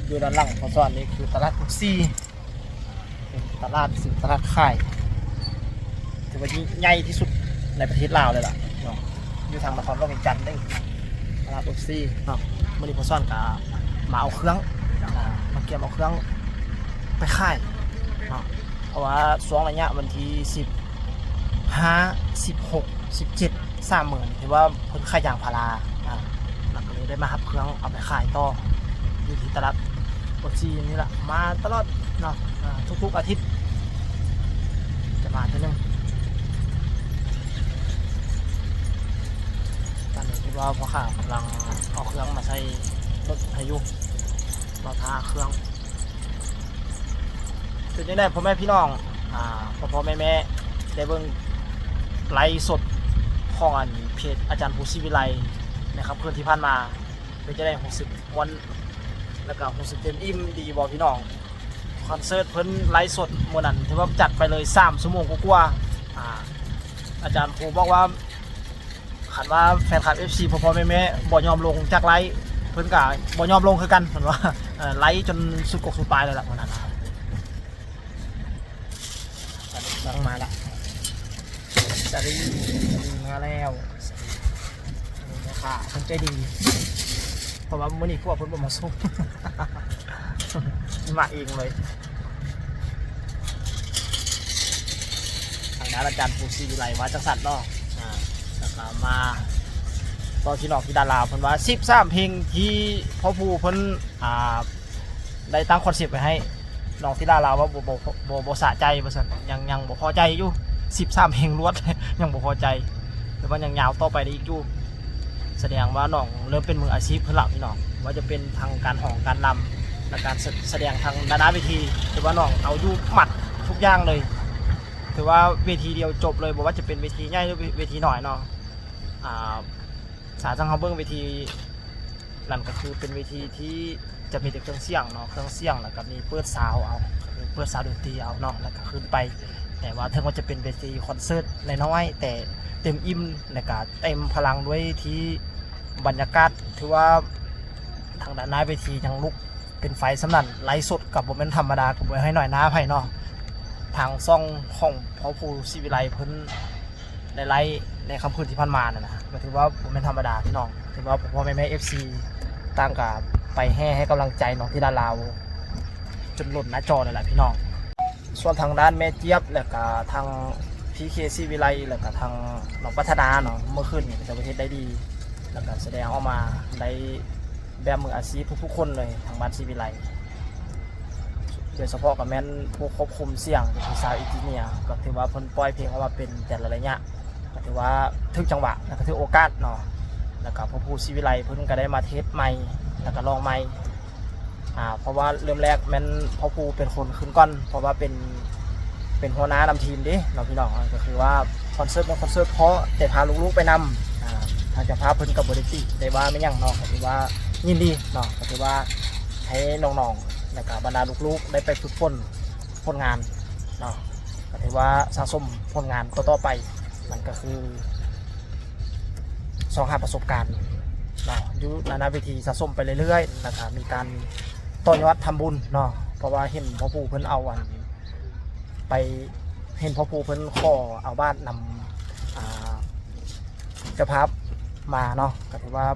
ຢູ່ດ້ານຫຼັງພໍ່ສອນນີ້ຄືຕະຫຼາດປຸກຊີ ເປັນຕະຫຼາດຊື້ຕະຫຼາດຂາຍ ຖືວ່າຍິ່ງໃຫຍ່ທີ່ສຸດໃນປະເທດລາວເລີຍລະເນາະ ຢູ່ທາງນະຄອນຫຼວງວຽງຈັນເດ້ ຕະຫຼາດປຸກຊີເນາະ. ມື້ນີ້ພໍ່ສອນກະມາເອົາເຄື່ອງ ອາ ມາກຽມເອົາເຄື່ອງໄປຂາຍເນາະ ເພາະວ່າຊ່ວງໄລຍະວັນທີສິບຫ້າ ສິບຫົກ ສິບເຈັດ ສາມມື້ນີ້ ຖືວ່າເພິ່ນຂາຍຢາງພາລາ ອາ ແລ້ວກໍເລີຍໄດ້ມາຮັບເຄື່ອງເອົາໄປຂາຍຕໍ່ ຢູ່ທີ່ຕະຫຼາດປົກຊີນີ້ລະ ມາຕະຫຼອດເນາະ ອາ ທຸກໆອາທິດຈະມາເທື່ອໜຶ່ງ. ຕອນນີ້ຖືວ່າພໍ່ຄ້າກຳລັງເອົາເຄື່ອງມາໃສ່ລົດໃຫ້ຢູ່ ລໍຖ້າເຄື່ອງ. ເປັນຈັ່ງໃດພໍ່ແມ່ພີ່ນ້ອງ ອາ ພໍ່ໆແມ່ໆ ໄດ້ເບິ່ງໄລຟ໌ສົດຂອງອັນເພຈອາຈານພູ ສີວິໄລ ໃນຄ່ຳຄືນທີ່ຜ່ານມາ ເປັນຈັ່ງໃດ ຮູ້ສຶກມ່ວນ ແລ້ວກໍຮູ້ສຶກເຕັມອີ່ມດີບໍ່ພີ່ນ້ອງ? ຄອນເສີດເພິ່ນໄລຟ໌ສົດມື້ນັ້ນ ຖືວ່າຈັດໄປເລີຍສາມຊົ່ວໂມງກວ່າໆ ອາ ອາຈານພູບອກວ່າ ຄັນວ່າແຟນຄລັບເອັຟຊີ ພໍ່ໆແມ່ໆ ບໍ່ຍອມລົງຈາກໄລຟ໌ ເພິ່ນກະບໍ່ຍອມລົງຄືກັນ ເພິ່ນວ່າ ເອີ ໄລຟ໌ຈົນສຸດກົກສຸດປາຍເລີຍລະມື້ນັ້ນນະ. ສາລີກຳລັງມາລະ ສາລີ ສາລີມາແລ້ວ ສາລີ ແມ່ຄ້າເພິ່ນໃຈດີ ເພາະວ່າມື້ນີ້ພວກເພິ່ນບໍ່ມາສົ່ງ ມາເອງເລີຍ. ທາງດ້ານອາຈານພູ ສີວິໄລ ວ່າຈັ່ງຊັ້ນເນາະ ອາ ແລ້ວກໍມາຕໍ່ທີ່ນ້ອງທິດາລາວ ເພິ່ນວ່າສິບສາມເພງທີ່ພໍ່ພູເພິ່ນ ອາ ໄດ້ຕັ້ງຄອນເຊັບໄວ້ໃຫ້ ນ້ອງທິດາລາວວ່າບໍ່ ບໍ່ ບໍ່ ບໍ່ສະໃຈວ່າຊັ້ນ ຍັງ ຍັງບໍ່ພໍໃຈຢູ່ ສິບສາມເພງລວດ ຍັງບໍ່ພໍໃຈ ແຕ່ວ່າຍັງຍາວຕໍ່ໄປໄດ້ອີກຢູ່. ສະແດງວ່ານ້ອງເລີ່ມເປັນມືອາຊີບເພິ່ນລະພີ່ນ້ອງ ບໍ່ວ່າຈະເປັນທາງການຮ້ອງການລຳ ແລະ ການສະ ສະແດງທາງດ້ານໜ້າເວທີ ຖືວ່ານ້ອງເອົາຢູ່ໝັດທຸກຢ່າງເລີຍ ຖືວ່າເວທີດຽວຈົບເລີຍ ບໍ່ວ່າຈະເປັນເວທີໃຫຍ່ ຫຼື ເວ ເວທີນ້ອຍເນາະ. ອາ ຖ້າຈັ່ງເຮົາເບິ່ງເວທີນັ້ນກໍຄືເປັນເວທີທີ່ຈະມີແຕ່ເຄື່ອງສຽງເນາະ ເຄື່ອງສຽງ ແລ້ວກໍມີເປີດຊາວເອົາ ກໍຄືເປີດຊາວດົນຕີເອົາເນາະ ແລ້ວກໍຂຶ້ນໄປ ແຕ່ວ່າເຖິງວ່າຈະເປັນເວທີຄອນເສີດນ້ອຍໆ ແຕ່ເຕັມອີ່ມ ແລ້ວກໍ ເຕັມພະລັງດ້ວຍທີ່ບັນຍາກາດ ຖືວ່າທາງດ້ານໜ້າເວທີຍັງລຸກເປັນໄຟສ່ຳນັ້ນ ໄລຟ໌ສົດກໍບໍ່ແມ່ນທຳມະດາ ກໍບໍ່ໃຫ້ນ້ອຍໜ້າໃຜເນາະ. ທາງຊ່ອງຂອງພໍ່ພູ ສີວິໄລ ເພິ່ນໄດ້ໄລຟ໌ໃນຄ່ຳຄືນທີ່ຜ່ານມານັ້ນນະ ກໍຖືວ່າບໍ່ແມ່ນທຳມະດາພີ່ນ້ອງ ຖືວ່າພໍ່ໆແມ່ໆ ເອັຟຊີ ຕ່າງກໍໄປແຫ່ໃຫ້ກຳລັງໃຈນ້ອງທິດາລາວ ຈົນລົ້ນໜ້າຈໍເລີຍລະພີ່ນ້ອງ. ສ່ວນທາງດ້ານແມ່ຈຽບ ແລ້ວກະທາງ ພີເຄ ສີວິໄລ ແລ້ວກະທາງນ້ອງປັດຖະນາເນາະ ເມື່ອຄືນນີ້ເຂົາເຈົ້າກໍເຮັດໄດ້ດີ ແລ້ວກະສະແດງອອກມາໄດ້ແບບມືອາຊີບທຸກໆຄົນເລີຍ ທາງບ້ານສີວິໄລ ໂດຍສະເພາະກໍແມ່ນຜູ້ຄວບຄຸມສຽງ ກໍຄືຊາວເອັນຈິເນຍ ກໍຖືວ່າເພິ່ນປ່ອຍເພງອອກມາເປັນແຕ່ລະໄລຍະ ກໍຖືວ່າຖືກຈັງຫວະ ແລ້ວກໍຖືກໂອກາດເນາະ ແລ້ວກໍພໍ່ພູ ສີວິໄລ ເພິ່ນກໍໄດ້ມາເທສໄມ ແລ້ວກໍລອງໄມ ອາ ເພາະວ່າເລີ່ມແລກແມ່ນພໍ່ພູເປັນຄົນຂຶ້ນກ່ອນ ເພາະວ່າເປັນ ເປັນຫົວໜ້ານຳທີມເດ້ເນາະພີ່ນ້ອງ ກໍຄືວ່າຄອນເສີດແມ່ນຄອນເສີດເພາະ ແຕ່ພາລູກໆໄປນຳ ອາ ທາງເຈົ້າພາບເພິ່ນກໍບໍ່ໄດ້ຕິໄດ້ວ່າແມ່ນຫຍັງເນາະ ກໍຖືວ່າຍິນດີເນາະ ກໍຖືວ່າໃຫ້ນ້ອງໆ ແລ້ວກໍບັນດາລູກໆໄດ້ໄປຝຶກຝົນຜົນງານເນາະ ກໍຖືວ່າສະສົມຜົນງານຕໍ່ໆໄປ ມັນກໍຄື ຊອກຫາປະສົບການເນາະ ຢູ່ໜ້າເວທີສະສົມໄປເລື້ອຍໆ ແລ້ວກະມີການຕໍ່ຍອດທຳບຸນເນາະ ເພາະວ່າເຫັນພໍ່ພູເພິ່ນເອົາອັນ ໄປ ເຫັນພໍ່ພູເພິ່ນຂໍເອົາບາດນຳ ອາ ເຈົ້າພາບມາເນາະ ກະຖືວ່າ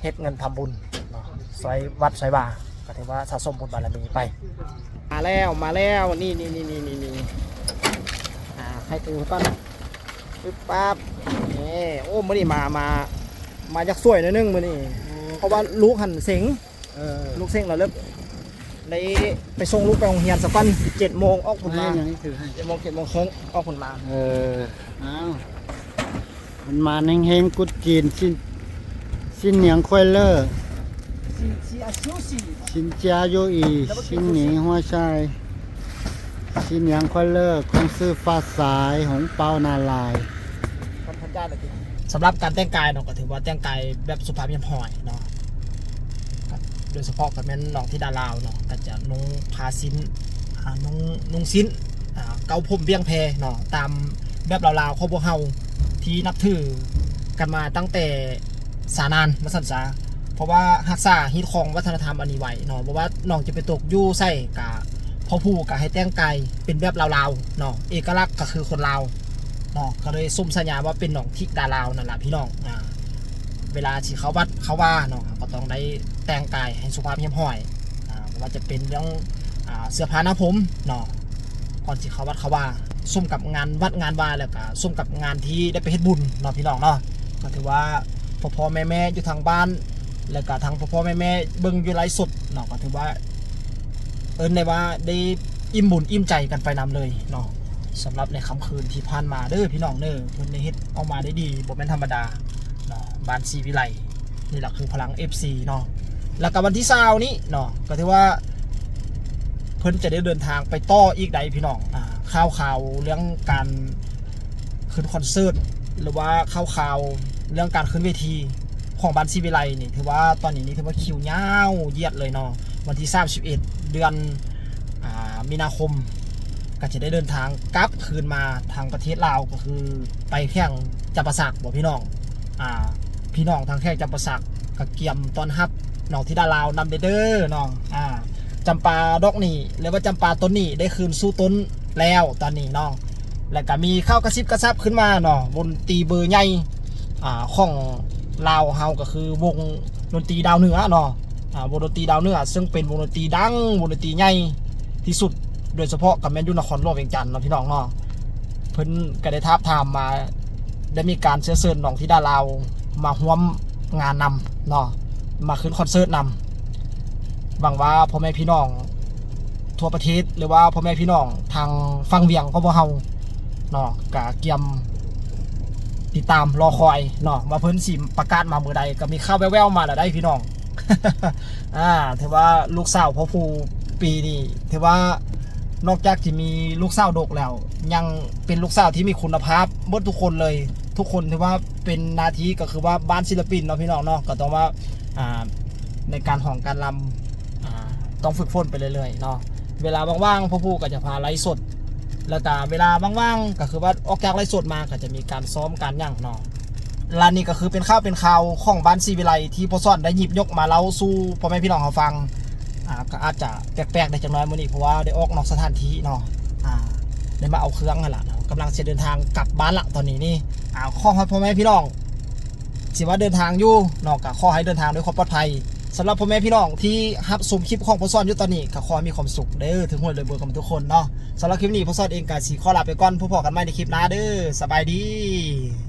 ເຮັດເງິນທຳບຸນເນາະ ຊ່ອຍວັດຊ່ອຍວາ ກະຖືວ່າສະສົມບຸນບາລະມີໄປ. ມາແລ້ວ ມາແລ້ວ ນີ້ໆ ອາ ໃຫ້ຖືກ່ອນ. ປຶບປັບ ນີ້ ໂອ້ ມື້ນີ້ມາ ມາ ມາຢາກສວຍໜ້ອຍໜຶ່ງມື້ນີ້ ເພາະວ່າລູກຫັ້ນເສັງ ເອີ ລູກເສັງ ລະເລີກໄດ້ໄປສົ່ງລູກໄປໂຮງຮຽນສາກ່ອນ ເຈັດໂມງອອກພຸ້ນມາ ເອີ ຫຍັງຖືໃຫ້ ເຈັດໂມງ ເຈັດໂມງເຄິ່ງອອກພຸ້ນມາ ເອີ ອ້າວ ມັນມາແຮງໆ ກຸດຈີນ ຊິນ ຊິນໜຽງຄວາຍເລີ ຊິນຈາໂຢອີ ຊິນໜີຫົວຊາຍ ຊິນໜຽງຄວາຍເລີ ຄົງຊື່ຟ້າສາຍ ຫົງເປົານາລາຍ. ສຳລັບການແຕ່ງກາຍເນາະ ກໍຖືວ່າແຕ່ງກາຍແບບສຸພາບຮຽບຮ້ອຍເນາະ ໂດຍສະເພາະກໍແມ່ນນ້ອງທິດາລາວເນາະ ກໍຈະນຸ່ງຜ້າສິ້ນ ອາ ນຸ່ງ ນຸ່ງສິ້ນ ອາ ເກົ້າຜົມວຽງແພເນາະ ຕາມແບບລາວໆຂອງພວກເຮົາທີ່ນັບຖືກັນມາຕັ້ງແຕ່ ສານານ ວ່າຊັ້ນຊະ ເພາະວ່າຮັກສາຮີດຄອງວັດທະນະທຳອັນນີ້ໄວ້ເນາະ ບໍ່ວ່ານ້ອງຈະໄປຕົກຢູ່ໃສກະ ພໍ່ຜູ້ກະໃຫ້ແຕ່ງກາຍເປັນແບບລາວໆເນາະ ເອກະລັກກະຄືຄົນລາວເນາະ ກະເລີຍສົມສະຫຍາວ່າເປັນນ້ອງທິດາລາວນັ້ນລະພີ່ນ້ອງ. ອາ ເວລາຊິເຂົ້າວັດເຂົ້າວາເນາະ ເຮົາກະຕ້ອງໄດ້ແຕ່ງກາຍໃຫ້ສຸພາບຮຽບຮ້ອຍ ອາ ບໍ່ວ່າຈະເປັນເລື່ອງ ອາ ເສື້ອຜ້າໜ້າຜົມເນາະ ກ່ອນຊິເຂົ້າວັດເຂົ້າວາ ສົມກັບງານວັດງານວາ ແລ້ວກະສົມກັບງານທີ່ໄດ້ໄປເຮັດບຸນເນາະພີ່ນ້ອງເນາະ. ກະຖືວ່າພໍ່ໆແມ່ໆຢູ່ທາງບ້ານ ແລ້ວກະທັງພໍ່ໆແມ່ໆເບິ່ງຢູ່ໄລຟ໌ສົດເນາະ ກະຖືວ່າເອີ້ນໄດ້ວ່າໄດ້ອີ່ມບຸນອີ່ມໃຈກັນໄປນຳເລີຍເນາະ. ສຳລັບໃນຄ່ຳຄືນທີ່ຜ່ານມາເດີພີ່ນ້ອງເດີ ເພິ່ນໄດ້ເຮັດອອກມາໄດ້ດີ ບໍ່ແມ່ນທຳມະດາເນາະ ບ້ານສີວິໄລ ນີ້ລະຄືພະລັງເອັຟຊີເນາະ. ແລ້ວກະວັນທີຊາວນີ້ເນາະ ກະຖືວ່າເພິ່ນຈະໄດ້ເດີນທາງໄປຕໍ່ອີກໃດ໋ພີ່ນ້ອງ. ອາ ຂ່າວຄາວເລື່ອງການຂຶ້ນຄອນເສີດ ຫຼືວ່າຂ່າວຄາວເລື່ອງການຂຶ້ນເວທີຂອງບ້ານສີວິໄລນີ້ ຖືວ່າຕອນນີ້ນີ້ຖືວ່າຄິວຍາວຢຽດເລີຍເນາະ. ວັນທີສາມສິບເອັດ ເດືອນ ອາ ມີນາຄົມ ກະຈະໄດ້ເດີນທາງກັບຄືນມາທາງປະເທດລາວ ກະຄືໄປແຂວງຈຳປາສັກບໍພີ່ນ້ອງ. ອາ ພີ່ນ້ອງທາງແຂວງຈຳປາສັກກະກຽມຕ້ອນຮັບນ້ອງທິດາລາວນຳເດີເນາະ. ອາ ຈຳປາດອກນີ້ ຫຼືວ່າຈຳປາຕົ້ນນີ້ໄດ້ຄືນສູ່ຕົ້ນແລ້ວຕອນນີ້ເນາະ. ແລ້ວກະມີຂ່າວກະຊິບກະຊັບຂຶ້ນມາເນາະ ວົງດົນຕີເບີໃຫຍ່ ອາ ຂອງລາວເຮົາ ກະຄືວົງດົນຕີດາວເໜືອເນາະ. ອາ ວົງດົນຕີດາວເໜືອ ເຊິ່ງເປັນວົງດົນຕີດັງ ວົງດົນຕີໃຫຍ່ທີ່ສຸດ ໂດຍສະເພາະກະແມ່ນຢູ່ນະຄອນຫຼວງວຽງຈັນເນາະພີ່ນ້ອງເນາະ. ເພິ່ນກະໄດ້ທາບທາມມາ ໄດ້ມີການເຊື້ອເຊີນນ້ອງທິດາລາວມາຮ່ວມງານນຳເນາະ ມາຂຶ້ນຄອນເສີດນຳ. ຫວັງວ່າພໍ່ແມ່ພີ່ນ້ອງທົ່ວປະເທດ ຫຼືວ່າພໍ່ແມ່ພີ່ນ້ອງທາງຝັ່ງວຽງຂອງພວກເຮົາເນາະ ກະກຽມຕິດຕາມລໍຄອຍເນາະ ວ່າເພິ່ນຊິປະກາດມາມື້ໃດ. ກະມີຂ່າວແວ່ວໆມາແລ້ວໃດ໋ພີ່ນ້ອງ. ອາ ຖືວ່າລູກສາວພໍ່ຜູ້ປີນີ້ ຖືວ່ານອກຈາກຈະມີລູກສາວດົກແລ້ວ ຍັງເປັນລູກສາວທີ່ມີຄຸນນະພາບເບິດທຸກຄົນເລີຍ. ທຸກຄົນຖືວ່າເປັນໜ້າທີ່ ກະຄືວ່າບ້ານສິລະປິນເນາະພີ່ນ້ອງເນາະ ກະຕ້ອງວ່າ ອາ ໃນການຮ້ອງການລຳ ອາ ຕ້ອງຝຶກຝົນໄປເລື້ອຍໆເນາະ. ເວລາວ່າງໆ ພໍ່ຜູ້ກະຈະພາໄລຟ໌ສົດ ແລ້ວກະເວລາວ່າງໆ ກະຄືວ່າອອກຈາກໄລຟ໌ສົດມາ ກະຈະມີການຊ້ອມການຫຍັງເນາະ. ລະນີ້ກະຄືເປັນຂ່າວເປັນຄາວຂອງບ້ານສີວິໄລ ທີ່ພໍ່ສອນໄດ້ຫຍິບຍົກມາເລົ່າສູ່ພໍ່ແມ່ພີ່ນ້ອງເຮົາຟັງ. ອາ ກະອາດຈະແປກໆໄດ້ຈັກໜ້ອຍມື້ນີ້ ເພາະວ່າໄດ້ອອກນອກສະຖານທີ່ເນາະ. ອາ ໄດ້ມາເອົາເຄື່ອງຫັ້ນລະເນາະ ກຳລັງຊິເດີນທາງກັບບ້ານລະຕອນນີ້ນີ້. ອາ ຂໍໃຫ້ພໍ່ແມ່ພີ່ນ້ອງ ຊິວ່າເດີນທາງຢູ່ເນາະ ກະຂໍໃຫ້ເດີນທາງດ້ວຍຄວາມປອດໄພ. ສຳລັບພໍ່ແມ່ພີ່ນ້ອງທີ່ຮັບຊົມຄລິບຂອງພໍ່ສອນຢູ່ຕອນນີ້ ກະຂໍໃຫ້ມີຄວາມສຸກເດີ ຖືກຫວຍລວຍເບີກັນທຸກຄົນເນາະ. ສຳລັບຄລິບນີ້ ພໍ່ສອນເອງກະຊິຂໍລາໄປກ່ອນ ພົບພໍ້ກັນໃໝ່ໃນຄລິບໜ້າເດີ. ສະບາຍດີ.